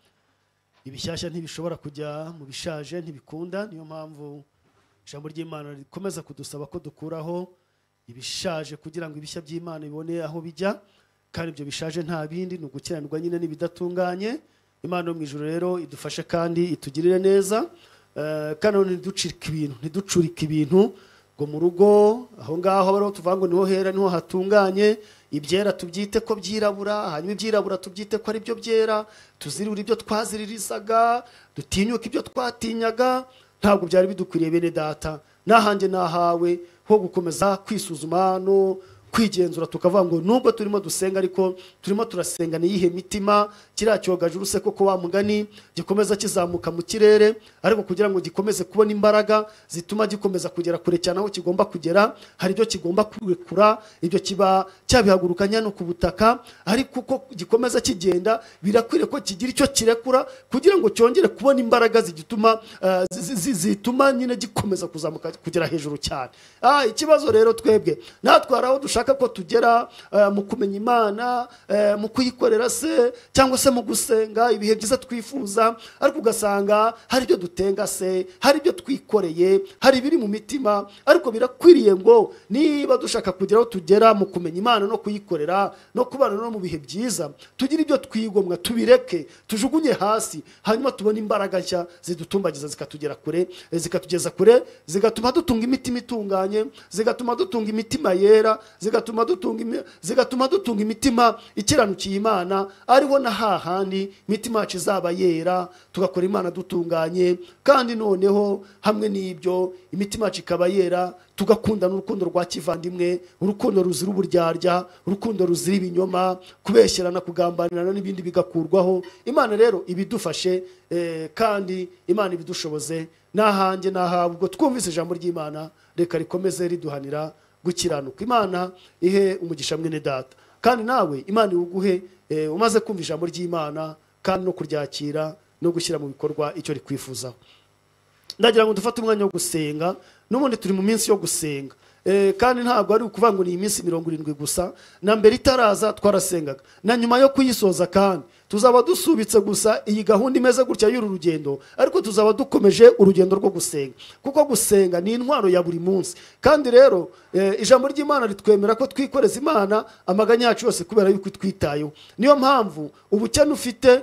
Ibishyashya ntibishobora kujya mu bishaje, ntibikunda. Niyo mpamvu ijambo ry'Imana rikomeza kudusaba ko dukuraho ibishaje kugira ngo ibishya by'Imana bibone aho bijya, kandi ibyo bishaje nta bindi ni ugukiranirwa nyine n'ibidatunganye. Imana yo mu ijuru rero idufashe kandi itugirire neza, kandi ntiducike ibintu, ntiducurike ibintu ngo mu rugo aho ngaho bariho tuvuga ngo niho hera, niho hatunganye. Ibyera tubyite ko byirabura, hanyuma ibyirabura tubyite ko ari byo byera, tuzirure ibyo twaziririzaga, dutinyuke ibyo twatinyaga. Ntabwo byari bidukwiriye bene Data. Nahanjye nahawe ho gukomeza kwisuzuma no kwigenzura, tukavuga ngo nubwo turimo dusenga ariko turimo turasenga niyihe mitima. Kiriya cyogajuru se koko wa mugani gikomeza kizamuka mu kirere, ariko kugira ngo gikomeze kubona imbaraga zituma gikomeza kugera kure cyane aho kigomba kugera, hari ibyo kigomba kurekura, ibyo kiba cyabihagurukanya no ku butaka, ariko uko gikomeza kigenda birakwiriye ko kigira icyo kirekura kugira ngo cyongere kubona imbaraga zigituma zituma nyine gikomeza kuzamuka kugera hejuru cyane. Ikibazo rero twebwe natwe hari aho dushaka ko tugera mu kumenya Imana, mu kuyikorera se, cyangwa se mu gusenga ibihe byiza twifuza, ariko ugasanga hari ibyo dutenga se, hari ibyo twikoreye, hari ibiri mu mitima. Ariko birakwiriye ngo niba dushaka kugera aho tugera mu kumenya Imana no kuyikorera no kubana no mu bihe byiza, tugire ibyo twigomwa, tubireke, tujugunye hasi, hanyuma tubone imbaraga nshya zidutumbagiza zikatugera kure, zikatugeza kure, zigatuma dutunga imitima itunganye, zigatuma dutunga imitima yera, zigatuma dutunga imitima ikiranukiye Imana, ariho na hahandi imitima yacu izaba yera, tugakora Imana dutunganye. Kandi noneho hamwe n'ibyo imitima yacu ikaba yera, tugakundana urukundo rwa kivandimwe, urukundo ruzira uburyarya, urukundo ruzira ibinyoma, kubeshyerana, kugambanirana n'ibindi bigakurwaho. Imana rero ibidufashe, kandi Imana ibidushoboze. Nahanjye nahawe ubwo twumvise ijambo ry'Imana, reka rikomeze riduhanira gukiranuka. Imana ihe umugisha mwene Data. Kandi nawe Imana iwuguhe umaze kumva ijambo ry'Imana kandi no kuryakira no gushyira mu bikorwa icyo rikwifuzaho. Ndagira ngo dufate umwanya wo gusenga. N'ubundi turi mu minsi yo gusenga, kandi ntabwo ari ukuvuga ngo ni iminsi 70 gusa. Na mbere itaraza twarasengaga, na nyuma yo kuyisoza kandi tuzaba dusubitse gusa iyi gahunda imeze gutya y'uru rugendo, ariko tuzaba dukomeje urugendo rwo gusenga, kuko gusenga ni intwaro ya buri munsi. Kandi rero ijambo ry'Imana ritwemera ko twikoreza Imana amaganya yacu yose kubera yuko itwitayeho. Niyo mpamvu ubukene ufite,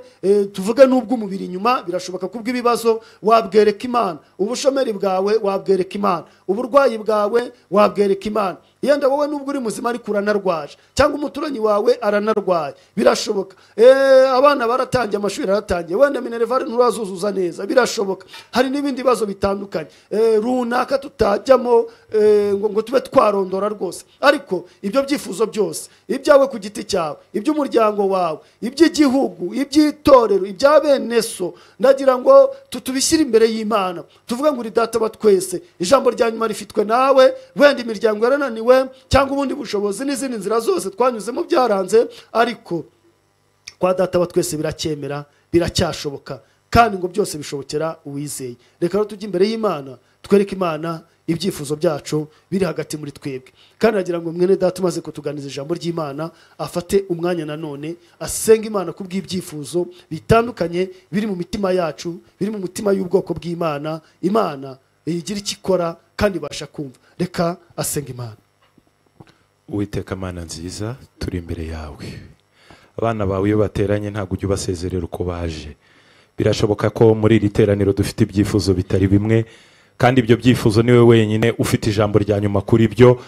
tuvuge n'ubw'umubiri inyuma, birashoboka kubw'ibibazo wabwereka Imana, ubushomeri bwawe wabwereka Imana, uburwayi bwawe wabwereka Imana. Yenda wowe nubwo uri muzima ariko uranarwaje, cyangwa umuturanyi wawe aranarwaye, birashoboka. Abana baratangiye amashuri aratangiye, wenda minerval nturazuzuza neza, birashoboka. Hari n'ibindi bibazo bitandukanye runaka tutajyamo ngo tube twarondora rwose, ariko ibyo byifuzo byose, ibyawe ku giti cyawe, iby'umuryango wawe, iby'igihugu, iby'itorero, ibya bene so, ndagira ngo tutubishyire imbere y'Imana, tuvuge ngo uri data wa twese, ijambo rya nyuma rifitwe nawe. Wenda imiryango yarananiwe cyangwa ubundi bushobozi n'izindi nzira zose twanyuzemo byaranze, ariko kwa data wa twese biracyemera, biracyashoboka, kandi ngo byose bishobokera uwizeye. Reka rero tujye imbere y'Imana, twereke Imana ibyifuzo byacu biri hagati muri twebwe. Kandi nagira ngo mwene data umaze kutuganiza ijambo ry'Imana afate umwanya nanone asenga Imana kubw'ibyifuzo bitandukanye biri mu mitima yacu, biri mu mutima y'ubwoko bw'Imana. Imana igira icyo ikora kandi ibasha kumva. Reka asenga Imana. Uwiteka Mana nziza, turi imbere yawe. Abana bawe iyo bateranye ntabwo ujya ubasezerera uko baje. Birashoboka ko muri iri teraniro dufite ibyifuzo bitari bimwe, kandi ibyo byifuzo niwe wenyine ufite ijambo rya nyuma kuri byo.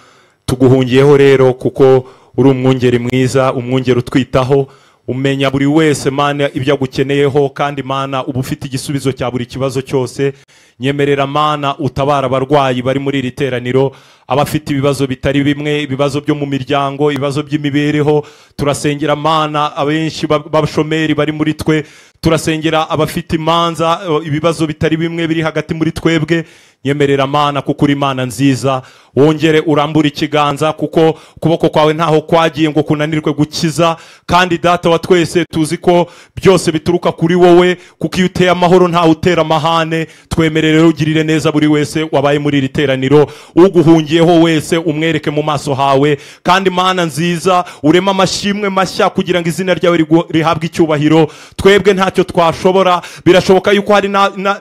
Tuguhungiyeho rero kuko uri umwungeri mwiza, umwungeri utwitaho, umenya buri wese Mana ibyo agukeneyeho, kandi Mana uba ufite igisubizo cya buri kibazo cyose. Nyemerera Mana utabara abarwayi bari muri iri teraniro, abafite ibibazo bitari bimwe, ibibazo byo mu miryango, ibibazo by'imibereho. Turasengera Mana abenshi b'abashomeri bari muri twe, turasengera abafite imanza, ibibazo bitari bimwe biri hagati muri twebwe. Nyemerera Mana kuko uri Imana nziza, wongere urambure ikiganza kuko ukuboko kwawe ntaho kwagiye ngo kunanirwe gukiza. Kandi data wa twese tuzi ko byose bituruka kuri wowe, kuko iyo uteye amahoro ntawe utera amahane. Twemerere ugirire neza buri wese wabaye muri iri teraniro, uguhungiyeho wese umwereke mu maso hawe. Kandi Mana nziza, urema amashimwe mashya kugira ngo izina ryawe rihabwe icyubahiro. Twebwe ntacyo twashobora, birashoboka yuko hari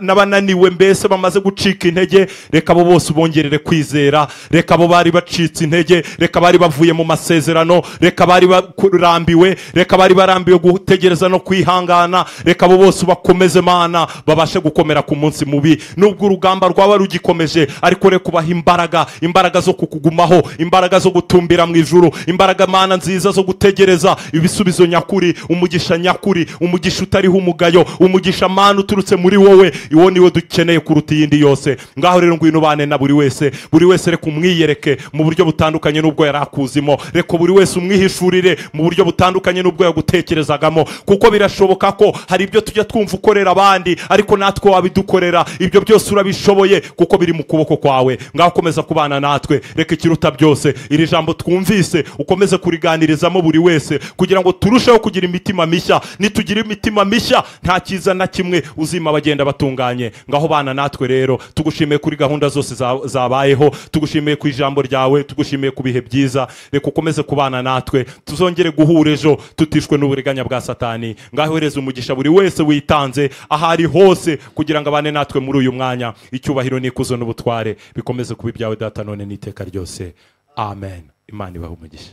n'abananiwe mbese bamaze gucika intege. Reka abo bose ubongerere kwizera, reka abo bari bacitse intege, reka bari bavuye mu masezerano, reka bari barambiwe, reka bari barambiwe gutegereza no kwihangana, reka abo bose ubakomeze Mana, babashe gukomera ku munsi mubi. Nubwo urugamba rwaba rugikomeje, ariko reka ubaha imbaraga, imbaraga zo kukugumaho, imbaraga zo gutumbira mu ijuru, imbaraga Mana nziza zo gutegereza ibisubizo nyakuri, umugisha nyakuri, umugisha utariho umugayo, umugisha Mana uturutse muri wowe. Iwo niwe dukeneye kuruta iyindi yose. Ngaho rero ngwino bane na buri wese, buri wese reka umwiyereke mu buryo butandukanye n'ubwo yarakuzimo, reka buri wese umwihishurire mu buryo butandukanye n'ubwo yagutekerezagamo, kuko birashoboka ko hari ibyo tujya twumva ukorera abandi ariko natwe wabidukorera. Ibyo byose urabishoboye kuko biri mu kuboko kwawe. Ngaho komeza kubana natwe, reka ikiruta byose iri jambo twumvise ukomeze kuriganirizamo buri wese kugira ngo turusheho kugira imitima mishya. Nitugira imitima mishya nta cyiza na kimwe uzima bagenda batunganye. Ngaho bana natwe rero, tugushimiye kuri gahunda zose zabayeho, tugushimiye ku ijambo ryawe, tugushimiye ku bihe byiza. Reka ukomeze kubana natwe, tuzongere guhura ejo tutishwe n'uburiganya bwa Satani. Ngaho hereza umugisha buri wese witanze ahari hose kugira ngo abane natwe muri uyu mwanya. Icyubahiro n'ikuzo n'ubutware bikomeze kuba ibyawe data none n'iteka ryose. Amen. Imana ibahe umugisha.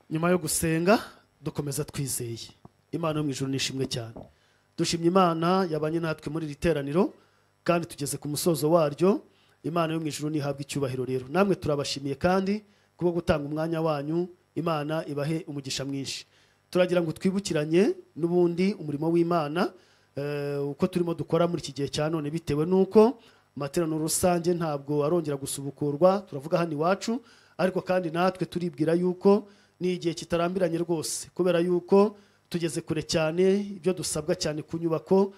Nyuma yo gusenga dukomeza twizeye Imana yo mu ijuru nishimwe cyane. Dushimye Imana yabanye natwe muri iri teraniro kandi tugeze ku musozo waryo. Imana yo mu ijuru nihabwe icyubahiro. Rero namwe turabashimiye kandi kuba gutanga umwanya wanyu. Imana ibahe umugisha mwinshi. Turagira ngo twibukiranye n'ubundi umurimo w'Imana uko turimo dukora muri iki gihe cya none, bitewe nuko amateraniro rusange ntabwo arongera gusubukurwa, turavuga hano iwacu, ariko kandi natwe turibwira yuko ni igihe kitarambiranye rwose, kubera yuko tugeze kure cyane, ibyo dusabwa cyane ku nyubako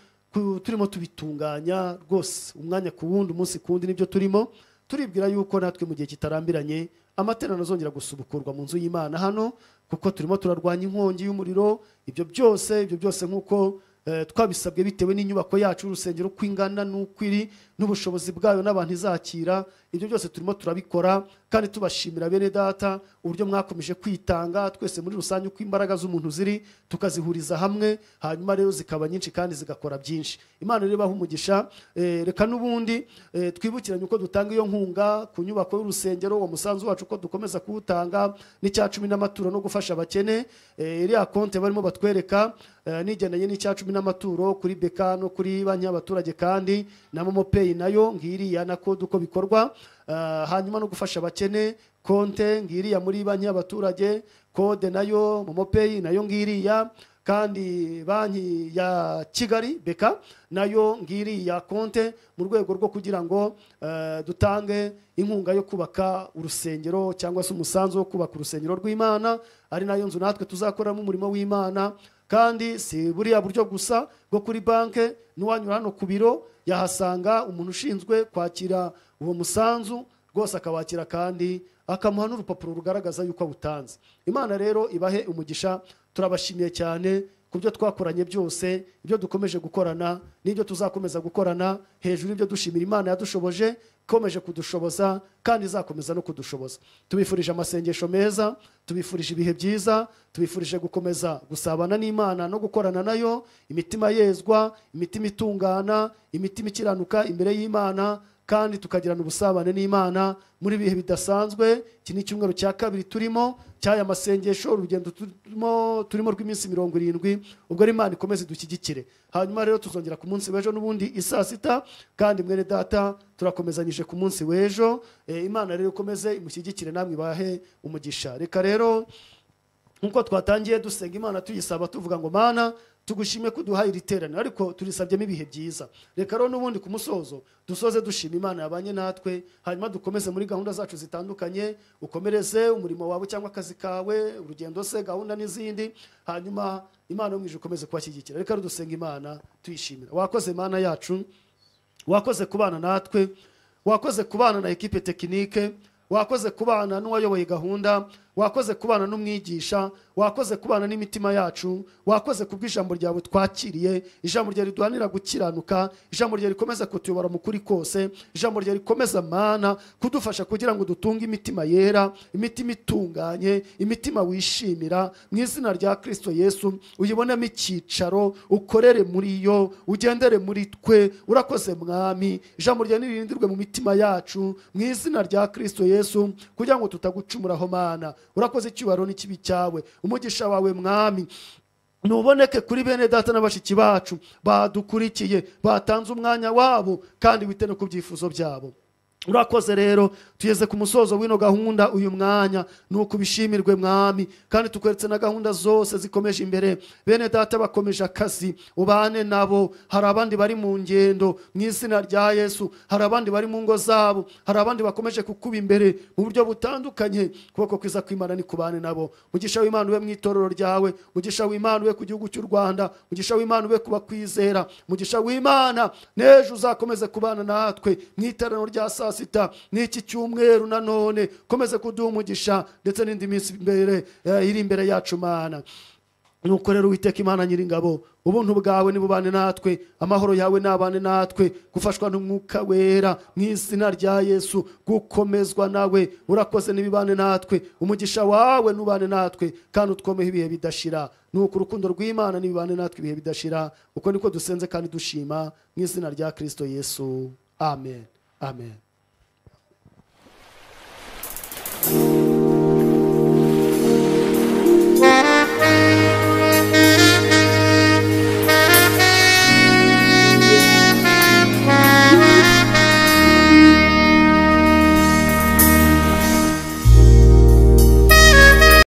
turimo tubitunganya rwose umwanya ku wundi, umunsi ku wundi nibyo turimo. Turibwira yuko natwe mu gihe kitarambiranye Amateraniro azongera gusubukurwa mu nzu y'Imana hano, kuko turimo turarwanya inkongi y'umuriro. Ibyo byose nkuko twabisabwe bitewe n'inyubako yacu urusengero uko ingana n'uko iri n'ubushobozi bwayo n'abantu izakira, ibyo byose turimo turabikora kandi tubashimira bene data uburyo mwakomeje kwitanga twese muri rusange uko imbaraga z'umuntu ziri tukazihuriza hamwe, hanyuma rero zikaba nyinshi kandi zigakora byinshi. Imana rero ibahe umugisha. Reka n'ubundi twibukiranye uko dutanga iyo nkunga ku nyubako y'urusengero, uwo musanzu wacu uko dukomeza kuwutanga n'icya 10 n'amaturo no gufasha abakene. Iriya konte barimo batwereka nigendanye n'icya 10 n'amaturo kuri Beka no kuri banki y'abaturage kandi na Momo Pay nayo ngiriya na kode uko bikorwa, hanyuma no gufasha abakene konte ngiriya muri banki y'abaturage, kode nayo Momo Pay nayo ngiriya, kandi banki ya Kigali Beka nayo ngiriya konte, mu rwego rwo kugira ngo dutange inkunga yo kubaka urusengero cyangwa se umusanzu wo kubaka urusengero rw'Imana, ari nayo nzu natwe tuzakoramo umurimo w'Imana. Kandi si buriya buryo gusa bwo kuri banke, n'uwanyura hano ku biro yahasanga umuntu ushinzwe kwakira uwo musanzu rwose akawakira kandi akamuha n'urupapuro rugaragaza yuko awutanze. Imana rero ibahe umugisha, turabashimiye cyane ku byo twakoranye byose, ibyo dukomeje gukorana n'ibyo tuzakomeza gukorana, hejuru y'ibyo dushimira Imana yadushoboje, ikomeje kudushoboza kandi izakomeza no kudushoboza. Tubifurije amasengesho meza, tubifurije ibihe byiza, tubifurije gukomeza gusabana n'Imana no gukorana nayo, imitima yezwa, imitima itungana, imitima ikiranuka imbere y'Imana, kandi tukagirana ubusabane n'Imana muri bihe bidasanzwe. Iki ni icyumweru cya kabiri turimo cy'aya masengesho, urugendo turimo rw'iminsi 70, ubwo ari Imana ikomeze dushyigikire. Hanyuma rero tuzongera ku munsi w'ejo n'ubundi isaa 6, kandi mwene data turakomezanyije ku munsi w'ejo. Imana rero ikomeze imushyigikire namwe ibahe umugisha. Reka rero nkuko twatangiye dusenga Imana tuyisaba tuvuga ngo Mana tugushime kuduha iri teraniro, ariko turisabyemo ibihe byiza. Reka rero n'ubundi ku musozo dusoze dushima Imana yabanye natwe, hanyuma dukomeze muri gahunda zacu zitandukanye, ukomereze umurimo wawe cyangwa akazi kawe, urugendo se, gahunda n'izindi, hanyuma Imana yo mu ijuru ikomeze kubashyigikira. Reka rero dusenga Imana tuyishimira. Wakoze Mana yacu, wakoze kubana natwe, wakoze kubana na ekipe tekinike, wakoze kubana n'uwayoboye gahunda, wakoze kubana n'umwigisha, wakoze kubana n'imitima yacu, wakoze kubw'ijambo ryawe twakiriye, ijambo ryawe riduhanira gukiranuka, ijambo ryawe rikomeza kutuyobora mu kuri kose, ijambo ryawe rikomeza Mana kudufasha kugira ngo dutunge imitima yera, imitima itunganye, imitima wishimira. Mu izina rya Kristo Yesu uyibonemo icyicaro, ukorere muri yo, ugendere muri twe. Urakoze Mwami, ijambo ryawe nirindirwe mu mitima yacu mu izina rya Kristo Yesu, kugira ngo tutagucumuraho Mana. Urakoze icyubahiro n'ikibi cyawe, umugisha wawe Mwami nuboneke kuri bene data n'abashiki bacu badukurikiye, batanze umwanya wabo kandi wite no ku byifuzo byabo. Urakoze rero, tugeze ku musozo w'ino gahunda uyu mwanya, nuko ubishimirwe Mwami, kandi tukweretse na gahunda zose zikomeje imbere. Bene data bakomeje akazi, ubane nabo. Hari abandi bari mu ngendo mu izina rya Yesu, hari abandi bari mu ngo zabo, hari abandi bakomeje kukuba imbere mu buryo butandukanye. Kuboko kwiza kw'Imana ni kubane nabo. Mugisha w'Imana ube mu itorero ryawe, mugisha w'Imana ube ku gihugu cy'u Rwanda, mugisha w'Imana ube kuba kwizera, mugisha w'Imana n'ejo uzakomeze kubana natwe mu iteraniro rya saa 6 n'iki cyumweru nanone, komeze kuduha umugisha ndetse n'indi minsi imbere iri imbere yacu Mana. Nuko rero Uwiteka Imana nyiringabo, ubuntu bwawe nibubane natwe, amahoro yawe nabane natwe, gufashwa n'umwuka wera mu izina rya Yesu, gukomezwa nawe. Urakoze nibibane natwe, umugisha wawe nubane natwe, kandi utwomeho ibihe bidashira. Nuko urukundo rw'Imana nibibane natwe ibihe bidashira. Uko niko dusenze kandi dushima mu izina rya Kristo Yesu. Amen. Amen.